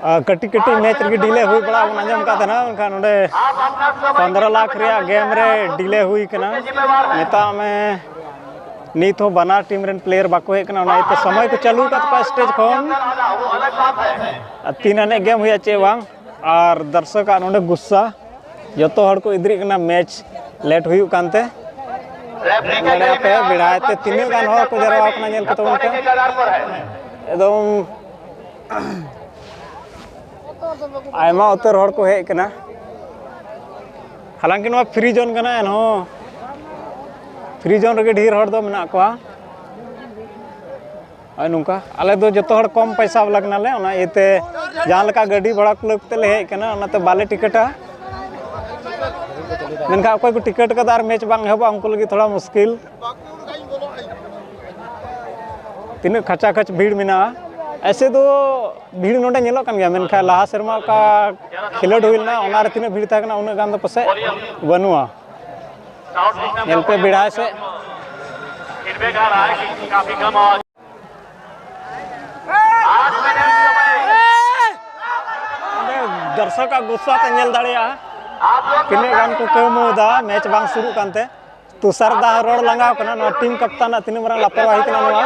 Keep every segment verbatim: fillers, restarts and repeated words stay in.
ᱟᱨ ᱠᱟᱹᱴᱤᱡ ᱠᱟᱹᱴᱤᱡ ᱢᱮᱪ ᱨᱮᱜᱮ ᱰᱤᱞᱮ ᱦᱩᱭ ᱵᱟᱲᱟᱜ ᱵᱚᱱ ᱟᱸᱡᱚᱢ ᱠᱟᱫ ᱛᱟᱦᱮᱱᱟ, ᱢᱮᱱᱠᱷᱟᱱ ᱱᱚᱰᱮ ᱯᱚᱱᱫᱽᱨᱚ ᱞᱟᱠᱷ ᱨᱮᱭᱟᱜ ᱜᱮᱢ ᱨᱮ ᱰᱤᱞᱮ ᱦᱩᱭ ᱠᱟᱱᱟ᱾ ᱢᱮᱛᱟᱜ ᱢᱮ, ᱱᱤᱛ ᱦᱚᱸ ᱵᱟᱱᱟᱨ ᱴᱤᱢ ᱨᱮᱱ ᱯᱞᱮᱭᱟᱨ ᱵᱟᱠᱚ ᱦᱮᱡ ᱠᱟᱱᱟ, ᱚᱱᱟ ᱤᱭᱟᱹᱛᱮ ᱥᱚᱢᱚᱭ ᱠᱚ ᱪᱟᱹᱞᱩ ᱟᱠᱟᱫ ᱛᱟᱠᱚᱣᱟ ᱥᱴᱮᱡᱽ ᱠᱷᱚᱱ᱾ ᱟᱨ ᱛᱤᱱ ᱟᱱᱮᱡ ᱜᱮᱢ ᱦᱩᱭᱩᱜᱼᱟ ᱪᱮᱫ ᱵᱟᱝ, ᱟᱨ ᱫᱚᱨᱥᱚᱠᱟᱜ ᱱᱚᱰᱮ ᱜᱩᱥᱥᱟ, ᱡᱚᱛᱚ ᱦᱚᱲ ᱠᱚ ᱤᱫᱤᱨᱤᱜ ᱠᱟᱱᱟ ᱢᱮᱪ ᱞᱮᱴ ᱦᱩᱭᱩᱜ ᱠᱟᱱᱛᱮ᱾ ᱧᱮᱞᱮᱫ ᱯᱮ ᱵᱮᱲᱦᱟᱭ ᱛᱮ ᱛᱤᱱᱟᱹᱜ ᱜᱟᱱ ᱦᱚᱲ ᱠᱚ ᱡᱟᱨᱣᱟ ᱠᱟᱱᱟ, ᱧᱮᱞ ᱠᱚ ᱛᱟᱵᱚᱱ ᱯᱮ᱾ ᱮᱠᱫᱚᱢ ᱟᱭᱢᱟ ᱩᱛᱟᱹᱨ ᱦᱚᱲ ᱠᱚ ᱦᱮᱡ ᱠᱟᱱᱟ᱾ ᱦᱟᱞᱟᱝᱠᱤ ᱱᱚᱣᱟ ᱯᱷᱨᱤ ᱡᱳᱱ ᱠᱟᱱᱟ, ᱮᱱᱦᱚᱸ ᱯᱷᱨᱤ ᱡᱳᱱ ᱨᱮᱜᱮ ᱰᱷᱮᱨ ᱦᱚᱲ ᱫᱚ ᱢᱮᱱᱟᱜ ᱠᱚᱣᱟ᱾ ᱦᱳᱭ, ᱱᱚᱝᱠᱟ ᱟᱞᱮ ᱫᱚ ᱡᱚᱛᱚ ᱦᱚᱲ ᱠᱚᱢ ᱯᱚᱭᱥᱟ ᱵᱟᱞᱟ ᱠᱟᱱᱟᱞᱮ, ᱚᱱᱟ ᱤᱭᱟᱹᱛᱮ ᱡᱟᱦᱟᱸ ᱞᱮᱠᱟ ᱜᱟᱹᱰᱤ ᱵᱷᱟᱲᱟ ᱠᱩᱞᱟᱹᱣ ᱠᱟᱛᱮ ᱞᱮ ᱦᱮᱡ ᱠᱟᱱᱟ, ᱚᱱᱟᱛᱮ ᱵᱟᱞᱮ ᱴᱤᱠᱤᱴᱟ᱾ ᱢᱮᱱᱠᱷᱟᱱ ᱚᱠᱚᱭ ᱠᱚ ᱴᱤᱠᱤᱴ ᱠᱟᱫᱟ ᱟᱨ ᱢᱮᱪ ᱵᱟᱝ ᱮᱦᱚᱵᱚᱜᱼᱟ, ᱩᱱᱠᱩ ᱞᱟᱹᱜᱤᱫ ᱛᱷᱚᱲᱟ ᱢᱩᱥᱠᱤᱞ᱾ ᱛᱤᱱᱟᱹᱜ ᱠᱷᱟᱪᱟ ᱠᱷᱟᱪ ᱵᱷᱤᱲ ᱢᱮᱱᱟᱜᱼᱟ᱾ ᱮᱭᱥᱮ ᱫᱚ ᱵᱷᱤᱲ ᱱᱚᱰᱮ ᱧᱮᱞᱚᱜ ᱠᱟᱱ ᱜᱮᱭᱟ, ᱢᱮᱱᱠᱷᱟᱱ ᱞᱟᱦᱟ ᱥᱮᱨᱢᱟ ᱚᱠᱟ ᱠᱷᱮᱞᱳᱰ ᱦᱩᱭ ᱞᱮᱱᱟ, ᱚᱱᱟᱨᱮ ᱛᱤᱱᱟᱹᱜ ᱵᱷᱤᱲ ᱛᱟᱦᱮᱸ ᱠᱟᱱᱟ, ᱩᱱᱟᱹᱜ ᱜᱟᱱ ᱫᱚ ᱯᱟᱥᱮᱡ ᱵᱟᱹᱱᱩᱜᱼᱟ᱾ ᱧᱮᱞ ᱯᱮ ᱵᱮᱲᱦᱟᱭ ᱥᱮᱫ᱾ ᱚᱸᱰᱮ ᱫᱚᱨᱥᱚᱠᱟᱜ ᱜᱩᱥᱥᱟ ᱯᱮ ᱧᱮᱞ ᱫᱟᱲᱮᱭᱟᱜᱼᱟ, ᱛᱤᱱᱟᱹᱜ ᱜᱟᱱ ᱠᱚ ᱠᱟᱹᱣᱢᱟᱹᱣ ᱮᱫᱟ ᱢᱮᱪ ᱵᱟᱝ ᱥᱩᱨᱩᱜ ᱠᱟᱱᱛᱮ᱾ ᱛᱩᱥᱟᱨ ᱫᱟ ᱨᱚᱲ ᱞᱟᱸᱜᱟᱣ ᱠᱟᱱᱟ, ᱱᱚᱣᱟ ᱴᱤᱢ ᱠᱟᱯᱛᱟᱱᱟᱜ ᱛᱤᱱᱟᱹᱜ ᱢᱟᱨᱟᱝ ᱞᱟᱯᱚᱨᱣᱟᱦᱤ ᱠᱟᱱᱟ ᱱᱚᱣᱟ᱾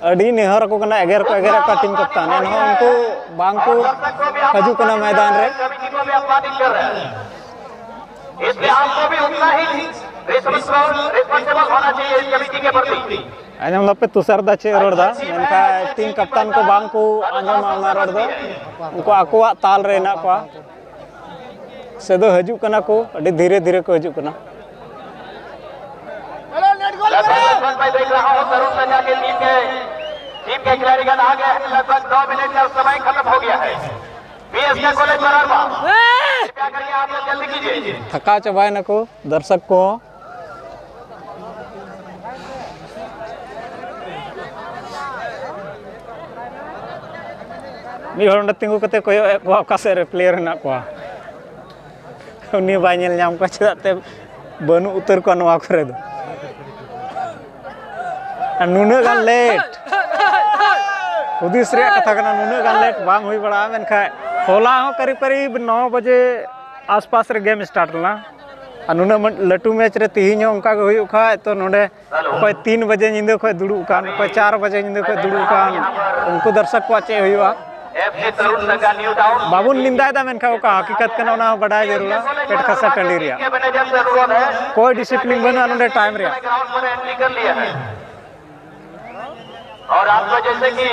ᱟᱹᱰᱤ ᱱᱮᱦᱚᱨ ᱟᱠᱚ ᱠᱟᱱᱟ, ᱮᱜᱮᱨ ᱠᱚ ᱮᱜᱮᱨᱮᱫ ᱠᱚᱣᱟ ᱴᱤᱢ ᱠᱟᱯᱛᱟᱱ, ᱮᱱᱦᱚᱸ ᱩᱱᱠᱩ ᱵᱟᱝ ᱠᱚ ᱦᱤᱡᱩᱜ ᱠᱟᱱᱟ ᱢᱚᱭᱫᱟᱱ ᱨᱮ᱾ इसलिए आपको भी उतना ही रिस्पॉन्सिबल रिस्पॉन्सिबल होना चाहिए इस कमेटी के प्रति। ᱟᱸᱡᱚᱢ ᱫᱟᱯᱮ ᱛᱩᱥᱟᱨ ᱫᱟ ᱪᱮᱫ ᱨᱚᱲ ᱫᱟ, ᱢᱮᱱᱠᱷᱟᱱ ᱴᱤᱢ ᱠᱟᱯᱛᱟᱱ ᱠᱚ ᱵᱟᱝ ᱠᱚ ᱟᱸᱡᱚᱢᱟ ᱚᱱᱟ ᱨᱚᱲ ᱫᱚ, ᱩᱱᱠᱩ ᱟᱠᱚᱣᱟᱜ ᱛᱟᱞ ᱨᱮ ᱦᱮᱱᱟᱜ ᱠᱚᱣᱟ᱾ ᱥᱮ ᱫᱚ ᱦᱤᱡᱩᱜ ᱠᱟᱱᱟ ᱠᱚ, ᱟᱹᱰᱤ ᱫᱷᱤᱨᱮ ᱫᱷᱤᱨᱮ ᱠᱚ ᱦᱤᱡᱩᱜ ᱠᱟᱱᱟ᱾ मैं देख रहा हूँ तरुण सजा के टीम के टीम के खिलाड़ीगण आ गए हैं। लगभग दो मिनट का समय खत्म हो गया है। बीएसके कॉलेज बरारवा, कृपया करिए आप लोग जल्दी कीजिए। ᱛᱷᱟᱠᱟᱣ ᱪᱟᱵᱟᱭᱮᱱᱟ ᱠᱚ ᱫᱚᱨᱥᱚᱠ ᱠᱚ᱾ ᱢᱤᱫ ᱦᱚᱲ ᱚᱸᱰᱮ ᱛᱤᱸᱜᱩ ᱠᱟᱛᱮ ᱠᱚᱭᱚᱜ ᱮᱫ ᱠᱚᱣᱟ ᱚᱠᱟ ᱥᱮᱫ ᱨᱮ ᱯᱞᱮᱭᱟᱨ ᱦᱮᱱᱟᱜ ᱠᱚᱣᱟ᱾ ᱩᱱᱤ ᱵᱟᱭ ᱧᱮᱞ ᱧᱟᱢ ᱠᱚᱣᱟ, ᱪᱮᱫᱟᱜ ᱛᱮ ᱵᱟᱹᱱᱩᱜ ᱩᱛᱟᱹᱨ ᱠᱚᱣᱟ ᱱᱚᱣᱟ ᱠᱚᱨᱮ ᱫᱚ᱾ ᱟᱨ ᱱᱩᱱᱟᱹᱜ ᱜᱟᱱ ᱞᱮᱴ᱾ ᱦᱩᱫᱤᱥ ᱨᱮᱭᱟᱜ ᱠᱟᱛᱷᱟ ᱠᱟᱱᱟ, ᱱᱩᱱᱟᱹᱜ ᱜᱟᱱ ᱞᱮᱴ ᱵᱟᱝ ᱦᱩᱭ ᱵᱟᱲᱟᱜᱼᱟ, ᱢᱮᱱᱠᱷᱟᱱ ᱦᱚᱞᱟ ᱦᱚᱸ ᱠᱟᱹᱨᱤᱵ ᱠᱟᱹᱨᱤᱵ ᱱᱚ ᱵᱟᱡᱮ ᱟᱥᱯᱟᱥ ᱨᱮ ᱜᱮᱢ ᱥᱴᱟᱨᱴ ᱞᱮᱱᱟ᱾ ᱟᱨ ᱱᱩᱱᱟᱹᱜ ᱢᱟᱹ- ᱞᱟᱹᱴᱩ ᱢᱮᱪ ᱨᱮ ᱛᱤᱦᱤᱧ ᱦᱚᱸ ᱚᱱᱠᱟ ᱜᱮ ᱦᱩᱭᱩᱜ ᱠᱷᱟᱡ ᱛᱚ, ᱱᱚᱰᱮ ᱚᱠᱚᱭ ᱛᱤᱱ ᱵᱟᱡᱮ ᱧᱤᱫᱟᱹ ᱠᱷᱚᱡ ᱫᱩᱲᱩᱵ ᱠᱟᱱ, ᱚᱠᱚᱭ ᱪᱟᱨ ᱵᱟᱡᱮ ᱧᱤᱫᱟᱹ ᱠᱷᱚᱡ ᱫᱩᱲᱩᱵ ᱠᱟᱱ, ᱩᱱᱠᱩ ᱫᱚᱨᱥᱚᱠ ᱠᱚᱣᱟᱜ ᱪᱮᱫ ᱦᱩᱭᱩᱜᱼᱟ? ᱵᱟᱵᱚᱱ ᱱᱤᱱᱫᱟᱭᱮᱫᱟ, ᱢᱮᱱᱠᱷᱟᱱ ᱚᱠᱟ ᱦᱟᱹᱠᱤᱠᱟᱛ ᱠᱟᱱᱟ ᱚᱱᱟ ᱦᱚᱸ ᱵᱟᱰᱟᱭ ᱡᱟᱹᱨᱩᱲᱟ᱾ ᱯᱮᱴ ᱠᱷᱟᱥᱟ ᱴᱟᱺᱰᱤ ᱨᱮᱭᱟᱜ ᱠᱳᱭ ᱰᱤᱥᱤᱯᱞᱤᱱ ᱵᱟᱹᱱᱩᱜᱼᱟ ᱱᱚᱰᱮ ᱴᱟᱭᱤᱢ ᱨᱮᱭᱟᱜ᱾ और आपको जैसे कि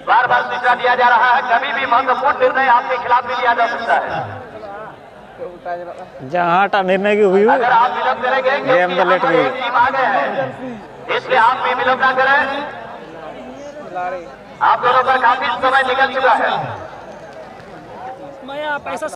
बार बार सूचना दिया जा रहा है, कभी भी महत्वपूर्ण निर्णय आपके खिलाफ भी लिया जा सकता है। ᱡᱟᱦᱟᱸᱴᱟᱜ ᱱᱤᱨᱱᱚᱭ ᱜᱮ ᱦᱩᱭᱩᱜ, अगर आप विलंब करेंगे, ᱜᱮᱢ क्योंकि ᱫᱚ यहाँ ᱞᱮᱴ पर ᱜᱮ एक ᱦᱩᱭᱩᱜ᱾ टीम आ गए हैं, इसलिए आप भी विलंब ना करें। आप दोनों का काफी समय निकल चुका है। मैं आप ऐसा